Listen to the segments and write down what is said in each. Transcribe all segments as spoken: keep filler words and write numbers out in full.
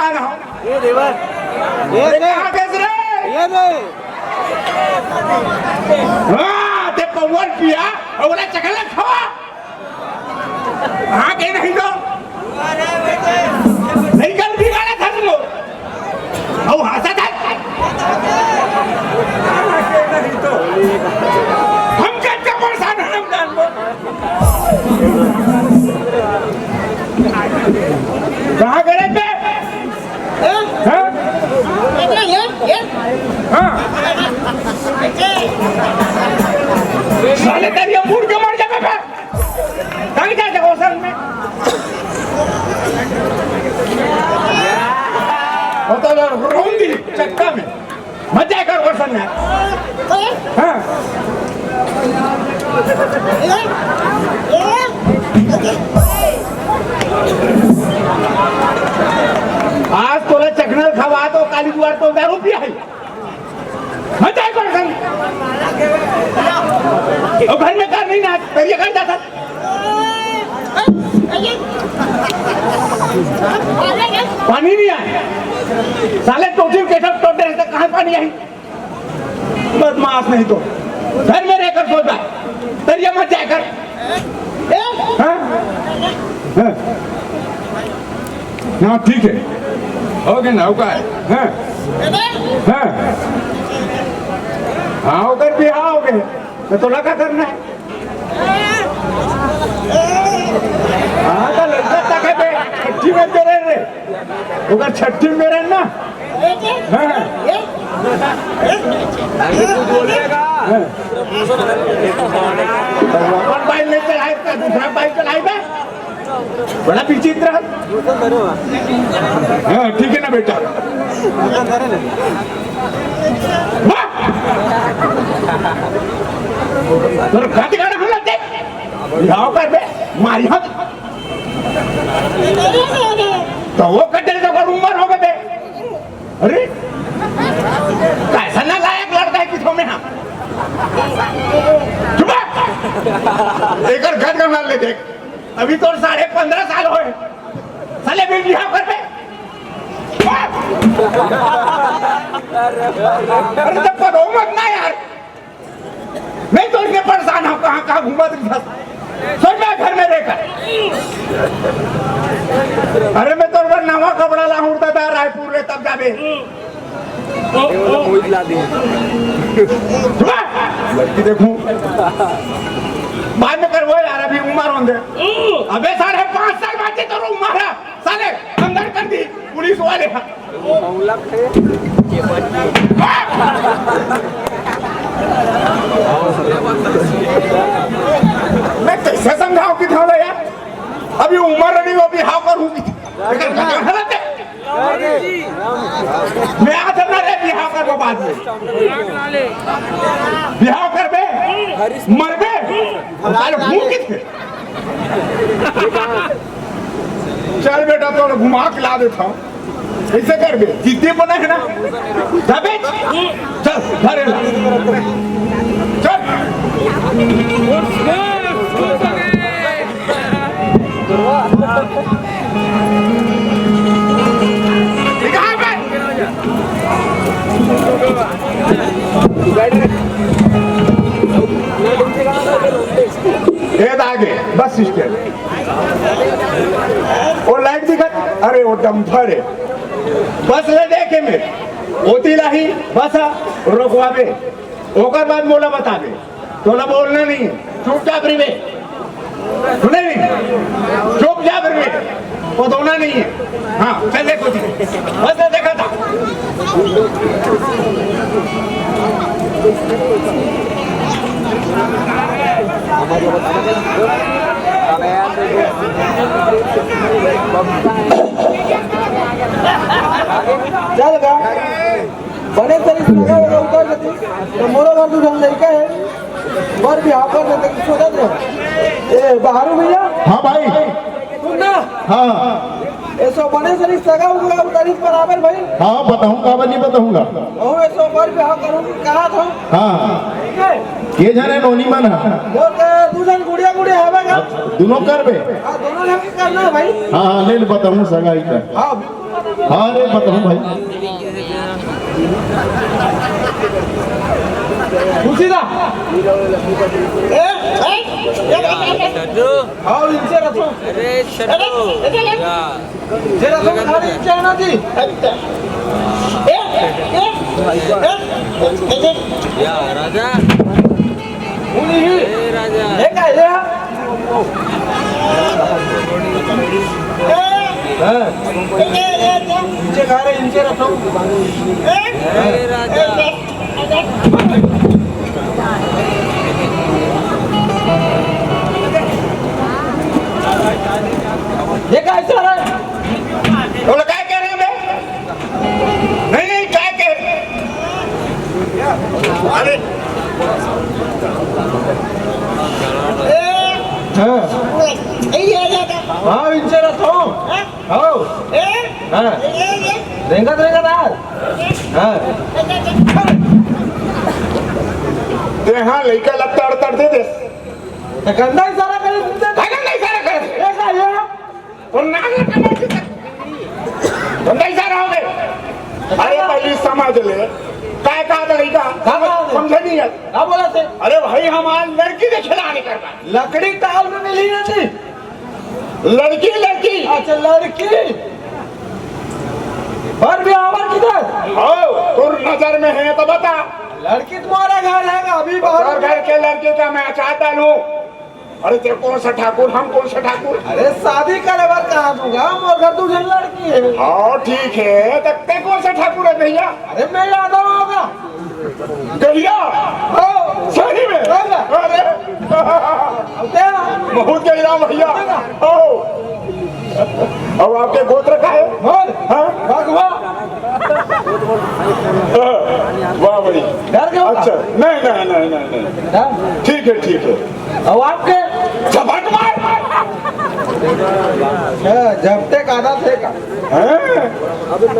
ये देवर, ये दे, कहाँ गए रे? ये दे। हाँ, ते पवन पिया, अउ ओला चकला खवा। हाँ, के नहीं तो। नहीं कर बिगाड़ा था तुम लोग। अउ हंसा था। हम क्या, क्या परेशान हैं हम जान लो। कहाँ गए थे? हाँ? हाँ? साले तेरी मुड़ के मर जावे बे। कहीं जा जगह सर में। वो तो रोंदी चक्का में। मजा कर वो सर में। हाँ। आज तोला चकनल खवा तो काली दुआर तो दारू पिया है। मजा कर वो सर। वो घर में कर नहीं ना, तेरी घर जाता। पानी नहीं आए। साले टोटी के सब टोटे रहते, कहाँ पानी आई? बदमाश नहीं तो। घर में रहकर सोता। दरिया मत जाकर। हाँ? हाँ। हाँ, ठीक है। हो गए ना, हो गए। हाँ। हाँ। हाँ, ओकर बिहाव हो गए। तो तोला का करना है? हाँ, तो लड़का तक है बे, छठी में दे रहे रे। ओकर छठी में रहे ना। हाँ। हाँ। तो अपन बाइक ले चलाए, तो दूसरा बाइक चलाए बे। बड़ा विचित्र है। हाँ, ठीक है ना बेटा। वाह! तोर खातिर गाना हम लोग देख। बिहाव कर बे, मारी हम। तो वो कटे तो कर उम्र हो गए बे। अरे, कैसा नालायक लड़का है कि तो में हाँ। चुप रह। एकर घर का मार ले देख। अभी तो साढ़े पन्द्रह साल होए। साले भी बिहाव कर बे। अरे, जब करो मत ना यार। नहीं तो इतने परेशान हो, कहाँ, कहाँ घूमत रही? सोच में घर में रहकर। अरे, मैं तो नवा कपड़ा ला उड़ता था रायपुर रे, तब जाबे। मोहित ला दी। लड़की देखूं। बाद में कर वो यार, अभी उम्र होंगे। अबे, साढ़े पाँच साल बाद तो उम्र है। साले अंदर कर दी पुलिस वाले। मैं कैसे समझाऊं कि था यार, अभी उम्र नहीं हो, बिहाव कर हूँ कि। मैं आ जाना रे बिहाव कर वो बाद में। बिहाव कर बे, मर बे, साले भूख किथे। चल बेटा, तोला घुमा के ला देता हूँ। ऐसे कर बे, जिद्दी बना है ना, जा बे। चल, घरे ला। चल। निकाल बे। ये आगे बस स्टैंड। वो लाइट दिखत, अरे वो डंपर है। बस ले देखे में, ओती लाही, बस रोकवाबे, ओकर बाद मोला बताबे। तोला बोलना नहीं है, चुपचाप रहिबे। सुने नहीं, चुपचाप रहिबे, पतोना नहीं है। हाँ, चल ले कुछ, बस देखा था। चल गा। बने तरी से लगा होगा उतर देती, तो मोरो घर दू झन लड़का है, बर बिहाव कर देते कि सोचत रहे। ए, बहारू भैया। हाँ भाई। सुन ना। हाँ। ऐसो बने सरी सगा उगा उतारिस बराबर भाई। हाँ, बताऊँ, काबर नहीं बताऊँगा। अहो, ऐसो बर बिहाव करूँ कि कहा था। हाँ। ठीक है। के जाने नोनी मन हा। मोर का दू झन गुड़िया गुड़िया हवे का? दोनों करबे? हाँ, दोनों झन के करना है भाई। हाँ, हाँ, ले, ले, बताऊँ सगाई का। हाँ, बिल्कुल। हाँ रे, बताऊँ भाई। खुशी दा। ए, ए, ए, हाँ, इनसे रखो। अरे, अरे, अरे, अरे। ये रखो, खाली इनसे आना जी। अच्छा। ए, ए, ए, ए। या राजा। उनी ही। ए राजा। हे काय रे? हाँ। इनचे खा रे, इनचे रखो। ए राजा। ये काय चाल रहा है? बोलो, काय कह रहे हैं बे? नहीं, नहीं, काय कह रहे? अरे। हाँ। हाँ, इनसे रखो। हाँ। रेंगत, रेंगत आ। हाँ। ते हाँ, लइका लगता अड़ता दे दे। तो गंदा इशारा करे तुमसे। काय गंदा इशारा करे? ये का ये? तो नाक लटका मार के। गंदा इशारा हो गए। अरे पहली समझ ले। काय कहा था लइका? का कहा था? समझे नहीं है। का बोला थे? अरे भाई, हमार लड़की के खिलाने कर रहा। लकड़ी ताल में मिली ना थी। लड़की, लड़की। अच्छा, लड़की। पर भी आवर किधर? हो, तोर नजर में है तो बता। लड़की तुम्हारा घर है ना, अभी बाहर और घर के लड़के का मैं अचार डालूं? अरे, तेरे कौन सा ठाकुर, हम कौन सा ठाकुर? अरे, शादी करे बर कहा दूंगा, मोर घर दू झन लड़की है। हाँ, ठीक है, तो ते कौन सा ठाकुर है भैया? अरे, मैं यादव होगा। गहिरा? हाँ। सही में? हाँ। अरे। अब क्या? बहुत गहिरा भैया। क्या? हो। अब आपके गोत्र का है? मोर? हाँ? भगवा। हाँ। वाह भाई। डर गए हो? अच्छा, नहीं, नहीं, नहीं, नहीं, नहीं। हाँ? ठीक है, ठीक है। अब आपके? झपट मार। हाँ, झपटे का आदत है का? हैं?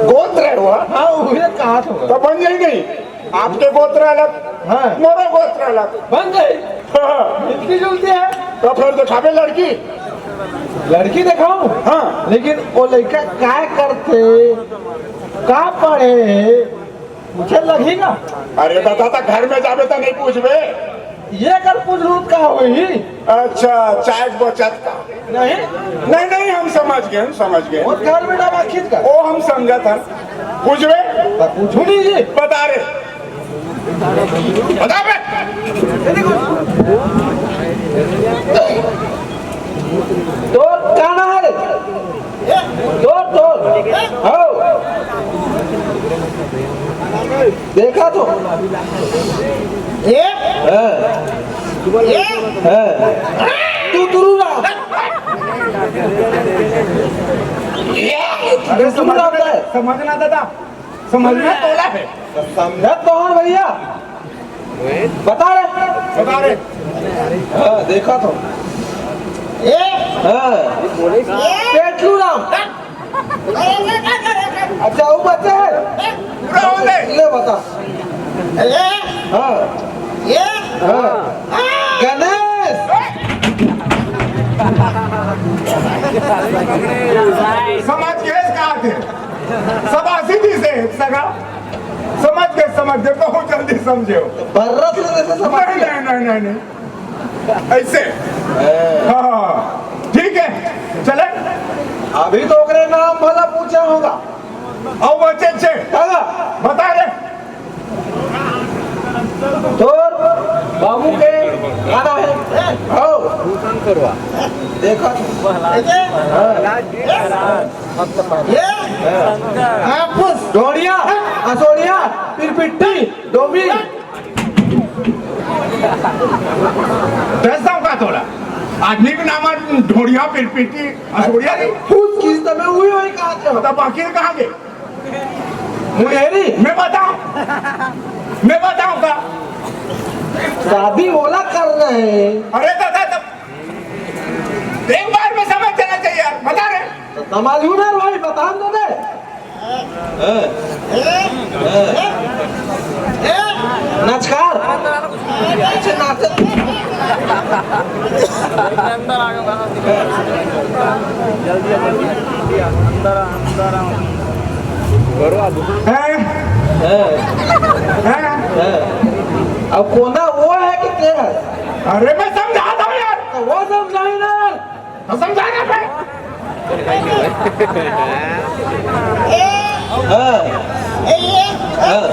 गोत्र है वो? हाँ, वो कहा था। तो बन जाई नहीं। आपके गोत्र अलग, हाँ। मोरो गोत्र अलग। बन जाई। हाँ। मिलती जुलती है। तो फिर दिखावे लड़की। लड़की दिखाऊं? हाँ। लेकिन वो लड़का काय करथे, का पढ़े हे, पूछे लगही ना। अरे दादा, तो घर में जाबे तो नहीं पूछबे। ये कर पूछ लूं का होही? अच्छा, चाय बचत का। नहीं। नहीं, नहीं, हम समझ गए, हम समझ गए। वो घर में डाबा खींच कर। वो हम समझत हन। पूछबे? तो पूछू नहीं जी। बता रे। बता बे। तोर का नाम है रे? तोर, तोर। हो। देखा तो। ए? हाँ। ए? हाँ। तू तुरू ना। अरे तू तुरू ना समझ में, होता है। समझना दादा, समझना तोला है। समझत तो हूँ भैया। बता रे। बता रे। हाँ, देखा तो। ए? हाँ। पेटलू राम। अच्छा, वो बच्चा है? पूरा हो गए। ले बता। ए? हाँ। ए? हाँ। गणेश। समझ गए इसका आखिर। सब आशीष से सगा। समझ गए, समझ गए, बहुत जल्दी समझे हो। बर्रस ले जैसे समझ नहीं, गए। नहीं, नहीं, नहीं, नहीं। ऐसे। हाँ, ठीक है, चले। अभी तो ओकरे नाम भला पूछा होगा। अब बच्चे, बच्चे। हाँ। बता रे। तोर बाबू के गाना है। हो। देखो। हाँ। ये? हाँ, खुश। ढोड़िया, असोड़िया, पिरपिट्टी, डोमी। दस दाव का तोला। आदमी के नाम ढोड़िया, पिरपिट्टी, असोड़िया नहीं। खुश किस समय हुई, वही कहा था। बता, बाकी कहाँ गए? मुंगेरी। मैं बताऊं? मैं बताऊं का? शादी ओला करना है। अरे दादा, तब एक बार में समझ जाना चाहिए यार, बता रहे। तो संभालू ना भाई, बता दो दे। नचकार। अच्छे नाचे। अंदर आ गया, जल्दी, जल्दी, अंदर आ, अंदर आ। हैं? हैं? हैं? अब कोना वो है कि तेरा? अरे, मैं समझा था यार। तो वो समझाई ना यार। तो समझा ना मैं। हाँ। हाँ।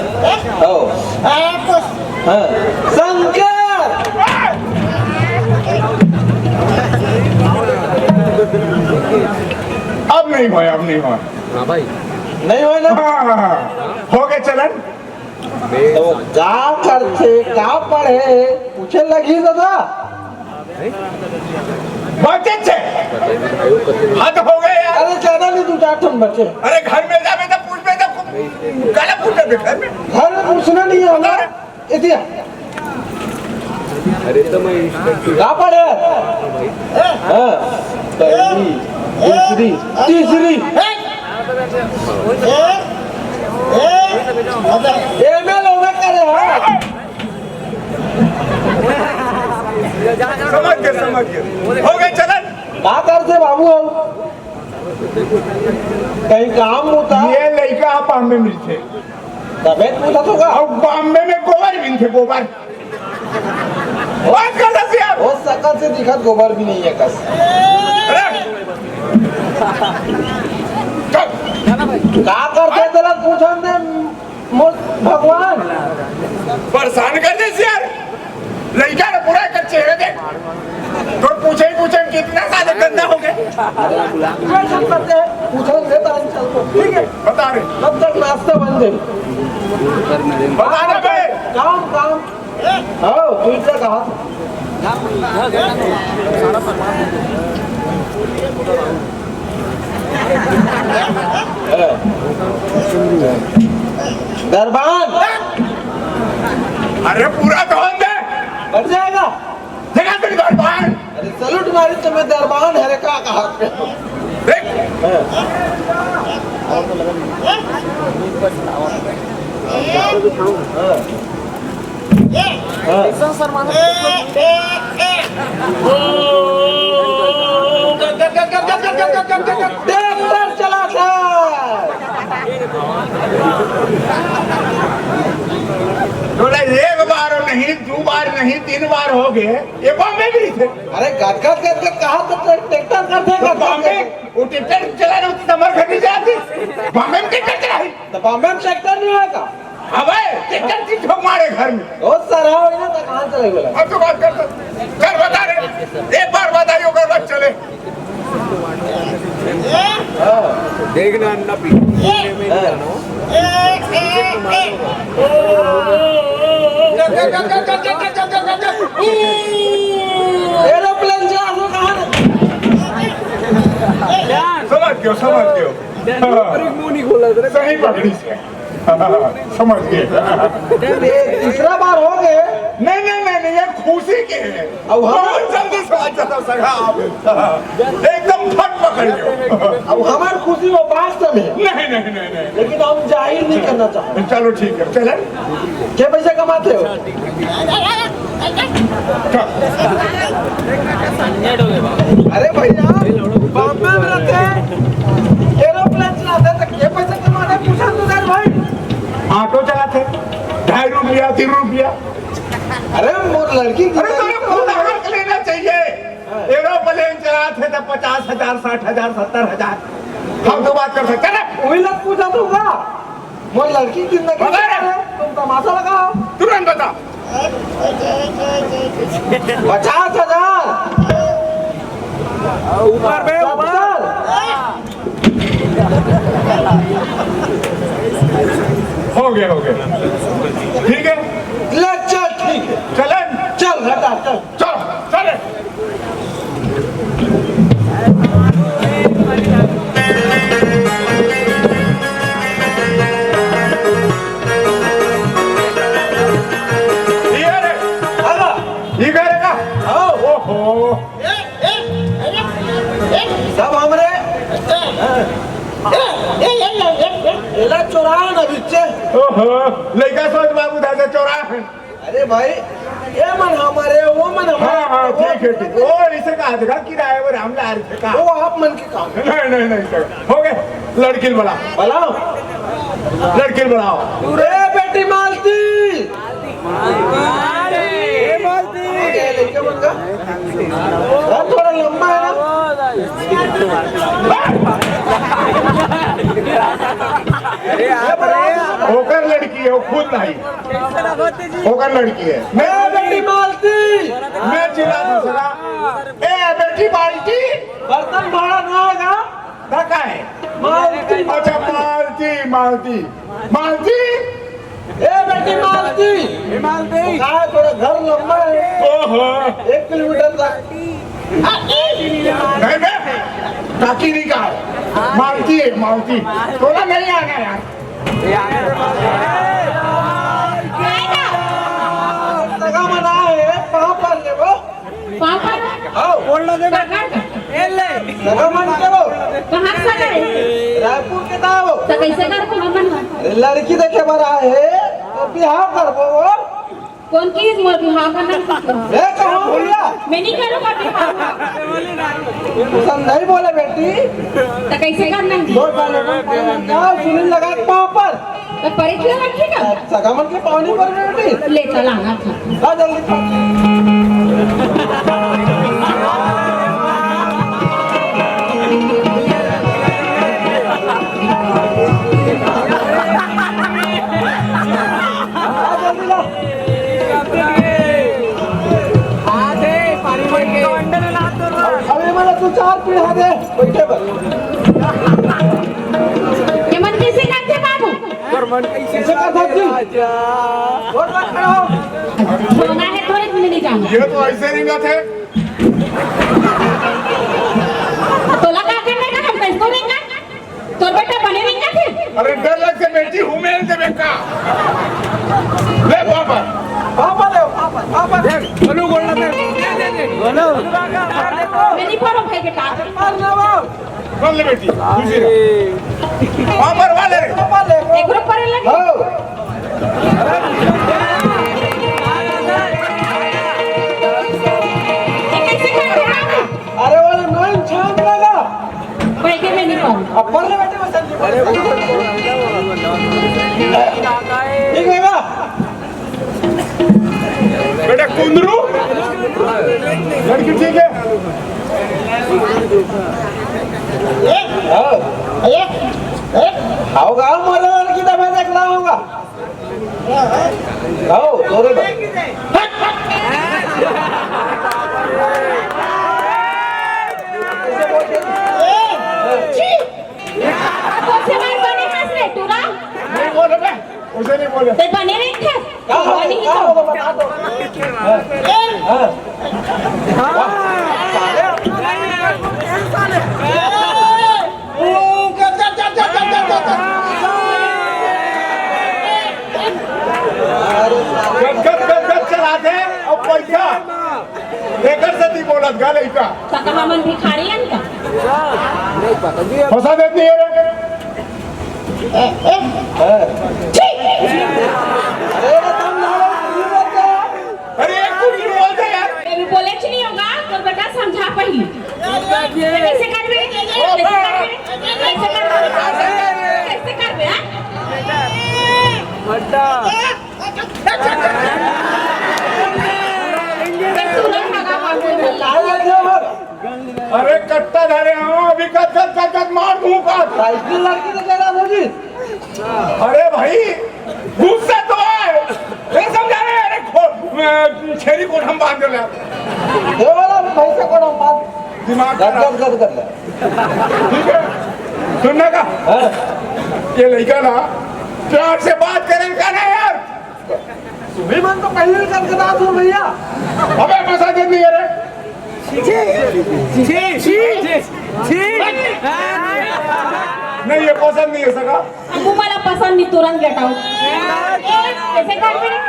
हाँ। हाँ। शंकर। अब नहीं भाई, अब नहीं भाई। हाँ भाई। नहीं होय ना? हाँ, हाँ, हाँ। हो गए चलन। तो का करथे, का पढ़े, पूछे लगी दादा। बचे छे। हद हो गए यार। अरे ज्यादा नहीं, दो चार ठन बचे। अरे घर में जाबे तो पूछबे तो गलत पूछबे घर में। घर में पूछना नहीं है हमारा। इतिया। अरे तो मैं का पढ़े? हाँ, पहली, दूसरी, तीसरी। एम ए लोग करे, हाँ। समझ गए, समझ गए। हो गए चलन। का करथे बाबू हम? कहीं काम होता? ये लइका आप बॉम्बे मिलथे। तबे पूछत होगा। अब बॉम्बे में गोबर मिलथे, गोबर। बात कर रहा यार। वो शकल से दिखत गोबर भी नहीं है कस। अरे। चल। का करथे तेला पूछन दे। मोर भगवान। परेशान कर दे यार। लइका ने पूरा एकर चेहरा देख। तो पूछे ही पूछे कितना ज्यादा गंदा हो गया। पूछन दे तो हम चलते। ठीक है। बता रहे। तब तक नाश्ता बन दे। बता रहे भाई। काम, काम। हाँ, तू इतना कहा। दरबान। अरे पूरा धोन दे। बन जाएगा। जगह तेरी दरबान। अरे सैल्यूट मारी तो मैं दरबान है रे का कहा पे। देख। हाँ। हाँ। ट्रैक्टर चला था। बोला, एक बार नहीं, दो बार नहीं, तीन बार हो गए, ये बॉम्बे भी थे। अरे गदगद गदगद कहा तो ट्रैक्टर करते तो गदगद बॉम्बे, गदगद। वो ट्रैक्टर चला रहे, समर खड़ी जाती, बॉम्बे में ट्रैक्टर चला है। तो बॉम्बे में ट्रैक्टर नहीं होगा। अबे, ट्रैक्टर की ठोक मारे घर में। बहुत सारा हो ना, तो कहाँ चले बोला? अब तो बात कर, चल बता रहे, एक बार बताइए, ओकर बाद चले। देखना अन्ना पी। एरोप्लेन जा, वो कहाँ है? समझ गयो, समझ गयो। हाँ। मुंह नहीं खोला। सही पकड़ी से। समझ गए। ये तीसरा बार हो गए। नहीं, नहीं, नहीं, नहीं, ये खुशी के है। अब हम बहुत जल्दी समझ जाता सगा आप। एकदम फट पकड़ लियो। अब हमार खुशी वो वास्तव में। नहीं, नहीं, नहीं, नहीं। लेकिन हम जाहिर नहीं करना चाहते। चलो ठीक है, चले। क्या पैसा कमाते हो? अरे भैया, बॉम्बे में रहते हैं, एरोप्लेन चलाते हैं, तो क्या पैसा कमाते हैं? पूछा तो यार भाई। ऑटो चलाते, ढाई रुपया, तीन रुपया। अरे मोर लड़की की अरे तोरे खुद हक लेना चाहिए। एरोप्लेन चलाते तो पचास हजार, साठ हजार, सत्तर हजार, हम तो बात कर सकते हैं ना। वही लोग पूछा तो होगा। मोर लड़की की जिंदगी बता रहे। क्या है? तुम तमाशा लगाओ। तुरंत बता। पचास हजार। ऊपर बे, ऊपर। सत्तर। हो गया, हो गया। ठीक है। ले चल, ठीक है। चलन। चल, हटा, चल। चल, चल। ये रे। हाँ। ये कह रहे ना? हाँ। ओहो। सब हमरे। एला चोरा ना बिच्चे। ओहो, लइका सोच बाबू दादा चोरा। अरे भाई, ये मन हमारे, वो मन हमारे। हाँ, हाँ, ठीक है, ठीक। वो इसे कहा था किराए पर हम ला रहे थे का? वो आप मन के काम। नहीं, नहीं, नहीं, सर। हो गए, लड़की वाला। वाला? लड़की बुलाओ। ए बेटी मालती। ए मालती। हाँ, थोड़ा लंबा है ना। ओकर लड़की है, वो खुद नहीं। ओकर लड़की है। ए बेटी मालती। मैं चिल्ला दूसरा। ए बेटी मालती। बर्तन भाड़ा ना होगा। ना का है? मालती। अच्छा, मालती, मालती, मालती। ए बेटी मालती। ए मालती। कहा है, थोड़ा घर लंबा है। ओहो। एक किलोमीटर तक। नहीं बे, काकी नहीं कहा। मालती है, मालती। थोड़ा नहीं आना यार। सगा मना है, पाँव पर लेबो। पापा, हाँ। बोलना दे बेटा। सगा मन के वो। कहाँ सगा है? रायपुर के था वो। तो कैसे कर को मन? अरे लड़की देखे बर आए है, तो बिहाव करबो वो। कौन की इस मोर बिहाव करना? मैं कहूँ भैया। मैं नहीं करूँगा बिहाव। पसंद नहीं बोले बेटी। तो कैसे करना है? दो साल में क्या सुनील लगा पाँव पर। तो परीक्षा रखेगा? सगा मन के पानी पर बेटी। ले चल आना था। आ जल्दी। आ जल्दी ला। अभी मला तू चार पीढ़ा दे। बैठे बस। ये मन कैसे करते बाबू? कैसे कर सकती? सोना है, थोड़े दिन नहीं जाना। ये तो ऐसे रिंगत है। तोला का करने का, हम कैसे रिंगा? तोर बेटा बने रिंगत है। अरे डर लग से बेटी हूँ मैं इनसे बेटा। ले पापा। पापा ले, पापा, पापा। बोलो, बोलना दे। बोलो। मैं नहीं पढ़ो भाई बेटा। पढ़ ना वो। कर ले बेटी, खुशी रह। पापड़ वाले। एक रुपये लगे। हाँ। ये कैसे कर रहे हैं आप? अरे वाला नॉइन छाप लगा। भाई के मैं नहीं पाऊँ। अब पढ़ ले बेटे, बस जल्दी पढ़। ठीक है ना? बेटा कुंदरू, लड़की ठीक है? आओगा, मोरे लड़की तो मैं देख लाऊंगा। आओ, तोरे तो। कौन से मार बने हंस रहे, टूरा? नहीं बोले बे, उसे नहीं बोले। ते बने रहे थे? क्या हो, बने ही क्या तो। हो, बता दो। हाँ। गदगद, गदगद, गदगद चलाथे अउ पैसा एकर सेती बोलत गा लइका। त का हमन भिखारी हन का? फंसा देती है रे। अरे, तुम लोग अरे, एक कुछ नहीं बोलते यार। तेरे बोले च नहीं होगा, तो बेटा समझा पहली। कैसे करबे? कैसे करबे? कैसे करबे? कैसे करबे, हाँ? अरे, कट्टा धरे हो, अभी कट, कट, कट, कट मार दूं का। साइकिल लड़की तो कह रहा था जी। अरे भाई, गुस्सा तो आए। ये समझा रहे, अरे, खो-, अ, छेरी को हम बांध दे रहे हैं। ये वाला भी भैंसे को हम बांध। दिमाग गद, खराब। गद, गद, गद। ठीक है, सुनने का? हाँ। ये लड़का ना, प्यार से बात करें का ना यार? तुम्हें मन तो पहले ही गदगदा दूं भैया। अबे, पसंद नहीं है रे। छी, छी, छी, छी। नहीं, ये पसंद नहीं है सका। हमको वाला पसंद नहीं, तुरंत get out। कैसे कर रहे?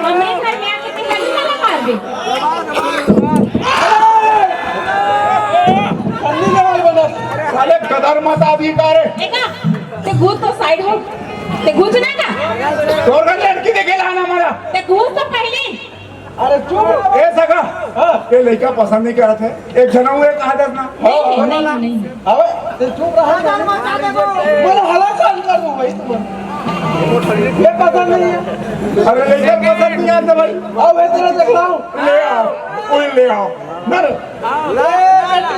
हमरे घर में आके कितना लगा मार दे। साले गदर मत आदमी का रे। देखा, ते घूस तो side हो, ते घूस ना का? तोर घर लड़की देखे लाना हमारा। ते घूस तो पहले। अरे चुप। ए सगा, हाँ। ये लइका पसंद नहीं करत हे। एक झन अउ एक आदत ना। हाँ, हाँ। नहीं, नहीं। अबे, ते चुप रहा ना। मोला हला कान कर दो भाई तुम। ये पसंद नहीं है। अरे, लइका पसंद नहीं आता भाई। अब इतना देख लो। ले आओ, कोई ले आओ। ना रे। ले,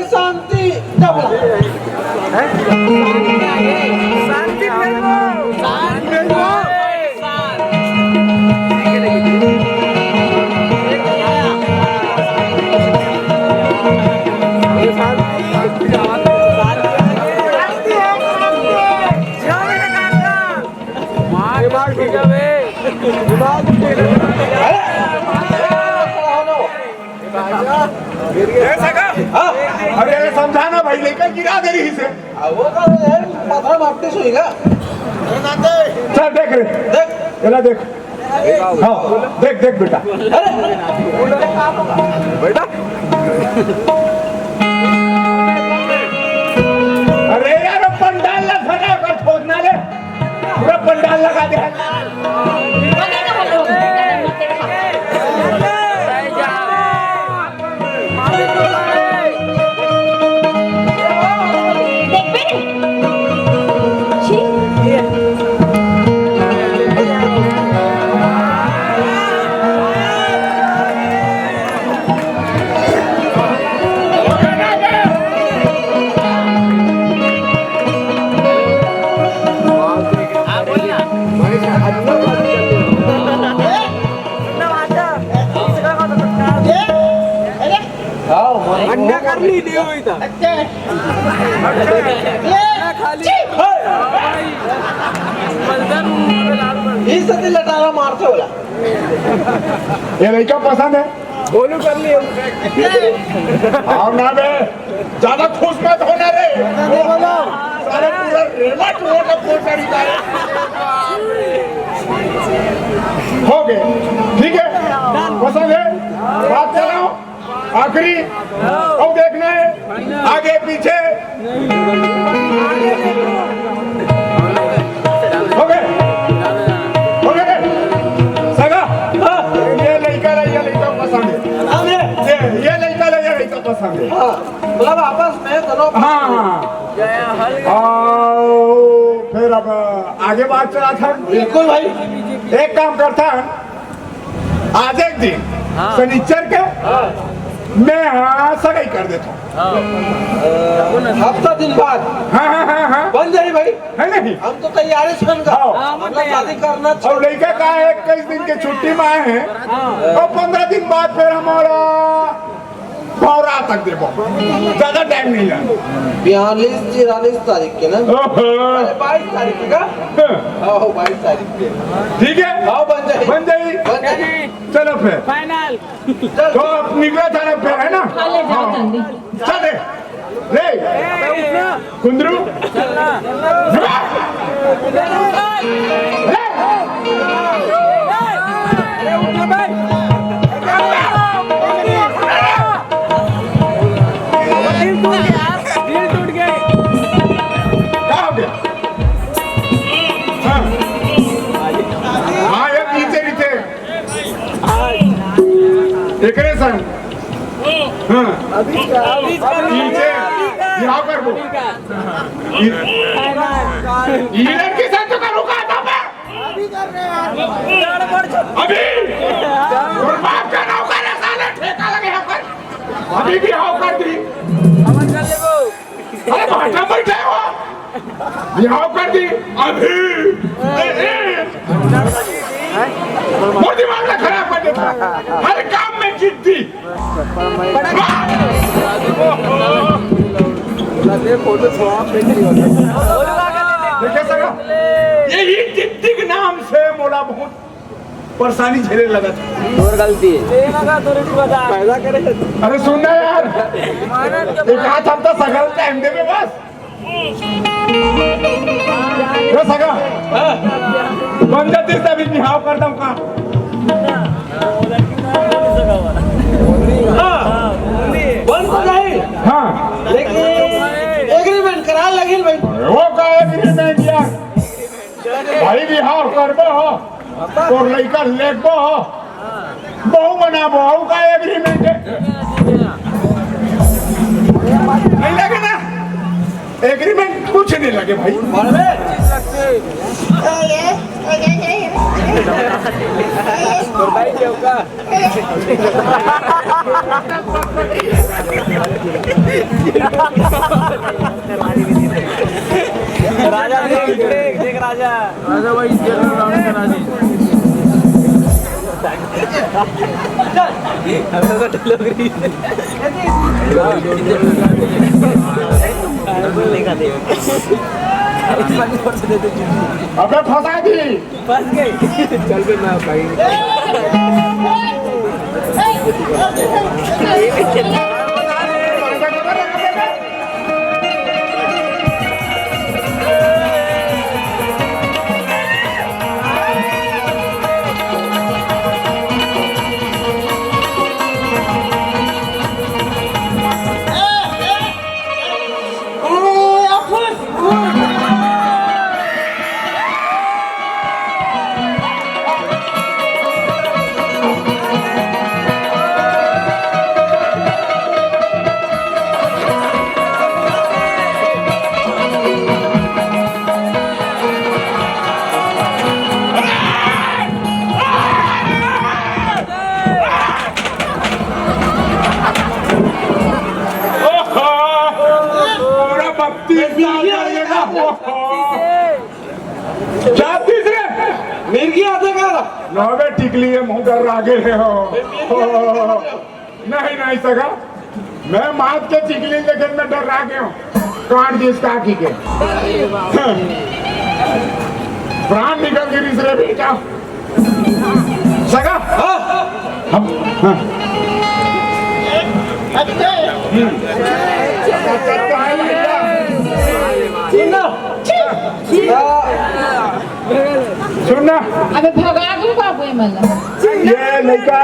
शांति, जब शांति फेर लो। शांति फेर लो। हाँ? अरे, अरे, समझा ना भाई, लइका गिरा दे रही से। आ, वो का है, पथरा मारते सोई ना। चल, देख रे। देख। एला देख। हाँ, देख, देख बेटा। अरे। बेटा। अरे यार, पंडाल ला सजा कर छोड़ना रे। पूरा पंडाल लगा दे। अंडा कर ली, देव इथं। खाली। इस ते लटारा मारते होला। ये लइका पसंद है। बोलू कर लियो। आओ ना बे, ज्यादा खुश मत होना रे। सारे पूरा रेवा टोला का पोस्टर निकाले। हो गए, ठीक है, पसंद है, बात चलाओ। आखिरी, अब देखना है, आगे पीछे। हो गए, हो गए, सगा। ये लइका ला, ये लइका पसंद है। ये, ये लइका ला, ये लइका पसंद है। हाँ, मतलब आपस में दोनों। हाँ, हाँ। आओ, फिर अब आगे बात चला था। बिल्कुल भाई। एक काम करता है, आज एक दिन, हाँ। शनिचर के, हाँ। मैं, हाँ, सगाई कर देता हूँ। हाँ। हफ्ता दिन बाद। हाँ, हाँ, हाँ, हाँ। बन जाई भाई। है नहीं? हम तो तैयार है सन का। हाँ। हाँ, हम लोग शादी करना। और लइका का है, इक्कीस दिन के छुट्टी में आए हैं। हाँ। और पंद्रह दिन बाद फिर हमारा भौरा तक देबो, ज्यादा टाइम नहीं है। बयालीस, चौवालीस तारीख के ना? ओहो। अरे, बाईस तारीख के का? हाँ। हाँ, हो, बाईस तारीख के। ठीक है? हाँ, बन जाई। बन जाई। बन जाई। चलो फिर। फाइनल। चल। तो अब निकला था ना फिर, है ना? खा ले, जाओ हाँ। जल्दी। चल दे। ले। कुंदरू। दिल टूट गया। का हो गया? हाँ। हाँ, ये पीछे, पीछे। एकरे संग। हाँ। अभी क्या? अभी क्या? पीछे। यहाँ कर दो। ये लड़की से तो करूँगा था मैं। अभी कर रहे हैं। अभी। और बाप का नौकर है साले, ठेका लगे यहाँ पर। अभी भी हाँ कर दी। अरे भाटा बैठे हो। यहाँ कर दी। अभी। ए, ए। वो दिमाग ना खराब कर देता। हर काम में जिद्दी। देखिए सगा, यही जिद्दी के नाम से मोला बहुत परेशानी झेले लगा था। तोर गलती है। पैदा करे। अरे सुन ना यार, एक हाथ हफ्ता सगल टाइम देवे बस। ए सगा, हाँ। बन जाती तभी बिहाव करता हूँ का? हाँ, बन तो जाई। हाँ। लेकिन एग्रीमेंट करा लगिल भाई। वो का एग्रीमेंट यार? भाई बिहाव करबो, तोर लइका लेबो, बहू बनाबो, अउ का एग्रीमेंट है? नहीं लगे ना, एग्रीमेंट कुछ नहीं लगे भाई। राजा देख, देख, देख राजा। राजा भाई, इस जेल में रावण का राज है। हम लोग को तो लोग रही है। अबे फंसा दी। फंस गए। चल बे, मैं भाई। ओहो, पूरा बत्तीस साल का ये ना। ओहो। क्या बत्तीस रे? मिर्गी आते का? ना बे, टिकली है, मुंह कर आगे है हो। नहीं, नहीं सगा, मैं मात के चिकली लेकिन मैं डर रहा गया हूँ। काट दी इसका आँखी के। प्राण निकल के रिस रे बेटा। सगा? हाँ। हम, हाँ। हम्म। सुन ना। सुन ना। अबे भगा दूं बाबू ये मला। ये लड़का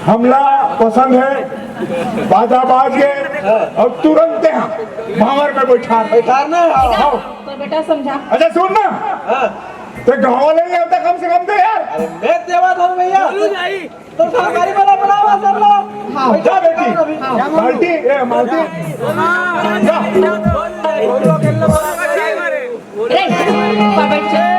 हमला पसंद है, बाजा बाज के, और तुरंत यहाँ भांवर में बैठा। बैठाना है, हाँ। तो बेटा समझा। अच्छा सुन ना, हाँ। तो गाँव वाले नहीं आता कम से कम तो यार। अरे मैं देवा धर भैया। तो सरकारी वाला बनावा सब लोग। हाँ। बैठा बेटी। हाँ। मालती, ए, मालती। जा। रे, पकड़ चल।